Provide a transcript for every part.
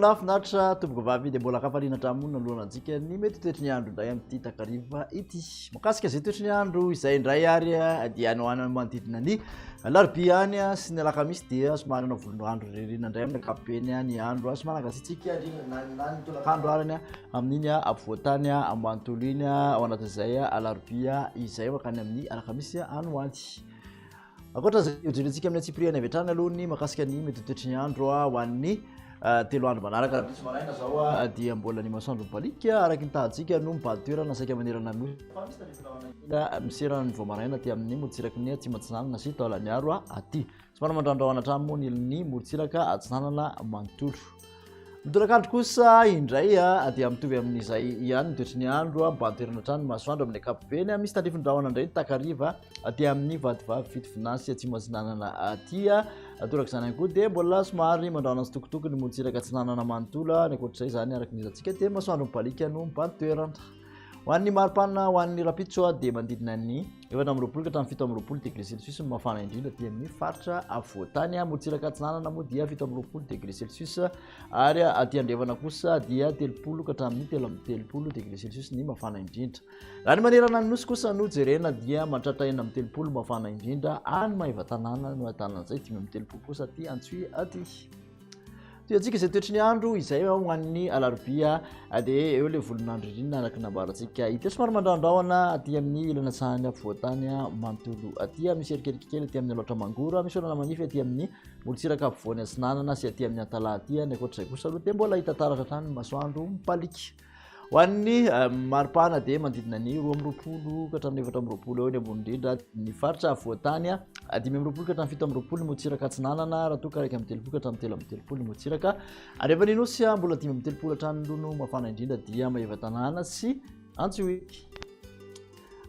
Tompoko lahy finaritra, tompoko vavy dia mbola ankafaliana hatrany moa nanoloana antsika ny mety toetry ny andro indray amin'ity takariva ity. Makasika izay toetry ny andro izay indray ary dia any ho any manodidina ny alarobia any sy ny alakamisy dia somary hanao volon'andro ririnina indray amin'ny ankapobeny ny andro somary hangatsiatsiaka indrindra na ny tolakandro arany amin'iny afovoantany manontolo iny ao anatin'izay alarobia izay mankany amin'ny alakamisy any ho any. Ankoatra izay, hojerentsika amin'ny antsipiriany avy hatrany aloha ny mahakasika ny mety ho toetry ny andro ho an'ny telo andro manaraka. Rahampitso maraina izao dia mbola ny masoandro mibaliaka araka ny tahantsika no mibahan-toerana saika manerana ny nosy. Fa misy tandrifin-drahona kely miserana ny vao maraina aty amin'ny morontsiraky ny atsimo atsinanana sy Taolagnaro aty. Somary mandrandrahona hatrany moa ny ilan'ny morontsiraka atsinanana manontolo. Ny tolakandro kosa indray dia mitovy amin'izay ihany ny toetry ny andro, mibahan-toerana hatrany ny masoandro amin'ny ankapobeny. Misy tandrifin-drahona indray ny takariva aty amin'ny Vatovavy Fitovinany sy Atsimo Atsinanana aty. Torak'izany ihany koa dia mbola somary mandrahona tsitokotoko ny morontsiraka atsinanana manontolo. Ny ankoatr'izay izany araka ny hitantsika dia masoandro mibaliaka no mibahan-toerana. Ho an'ny maripana ho an'ny rahampitso dia manodidina ny 24 ka hatramin'ny 27 degré celsius ny mafana indrindra aty amin'ny faritra afovoan-tany. Morontsiraka atsinanana moa dia 27 degré celsius ary aty andrefana kosa dia 30 ka hatramin'ny 33 degré celsius ny mafana indrindra. Raha ny manerana ny nosy kosa no jerena dia mahatratra 36 mafana indrindra any Maevatanàna no ahitana an'izay, 35 kosa aty Antsohihy aty. Toy antsika izay toetry ny andro izay ho an'ny alarobia dia eo ilay volon'andro ririnina araka ny nambarantsika ity somary mandrahondrahona aty amin'ny ilana sahany afovoan-tany manontolo aty misy erikerika kely aty amin'ny Alaotra Mangoro misy orana manify aty amin'ny morontsiraka afovoany atsinanana sy aty amin'ny Antalaha aty ny ankoatr'izay kosa aloha dia mbola hita taratra hatrany ny masoandro mipaliaka Ho an'ny maripana dia manodidina ny 22 ka hatramin'ny 24 eo ny ambony indrindra ny faritra afovoan-tany, 25 ka hatramin'ny 27 ny morontsiraka atsinanana, raha toa ka 31 ka hatramin'ny 33 ny morontsiraka andrefan'ny Nosy, mbola 35 hatrany aloha no mafana indrindra dia Maevatanàna sy Antsohihy.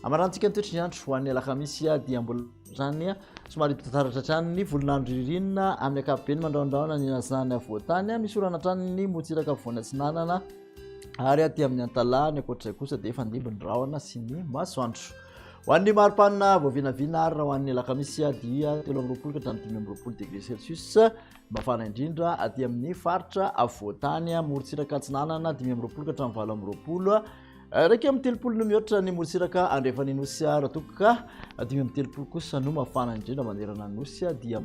Amarantsika ny toetry ny andro ho an'ny alakamisy dia mbola hatrany somary hitaratra hatrany ny volon'andro ririnina amin'ny ankapobeny mandrahondrahona ny atsinanana afovoan-tany misy orana hatrany ny morontsiraka afovoany atsinanana ary aty amin'ny Antalaha ny ankoatr'izay kosa dia efa ndimby ny rahona sy ny masoandro. Ho an'ny maripana voavinavina ary raha ho an'ny alakamisy dia 23 ka hatramin'ny 25 degré celsius mafana indrindra aty amin'ny faritra afovoan-tany morontsiraka atsinanana 25 ka hatramin'ny 28 31 no mihoatra ny morontsiraka andrefan'ny Nosy raha toa ka 35 kosa no mafana indrindra manerana ny Nosy dia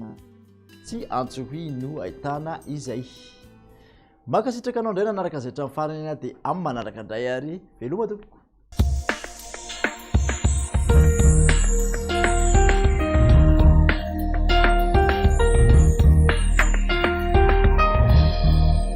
tsy Antsohihy no ahitana izay. Mankasitraka anao indray nanaraka izay hatramin'ny farany dia amin'ny manaraka indray ary veloma tompoko.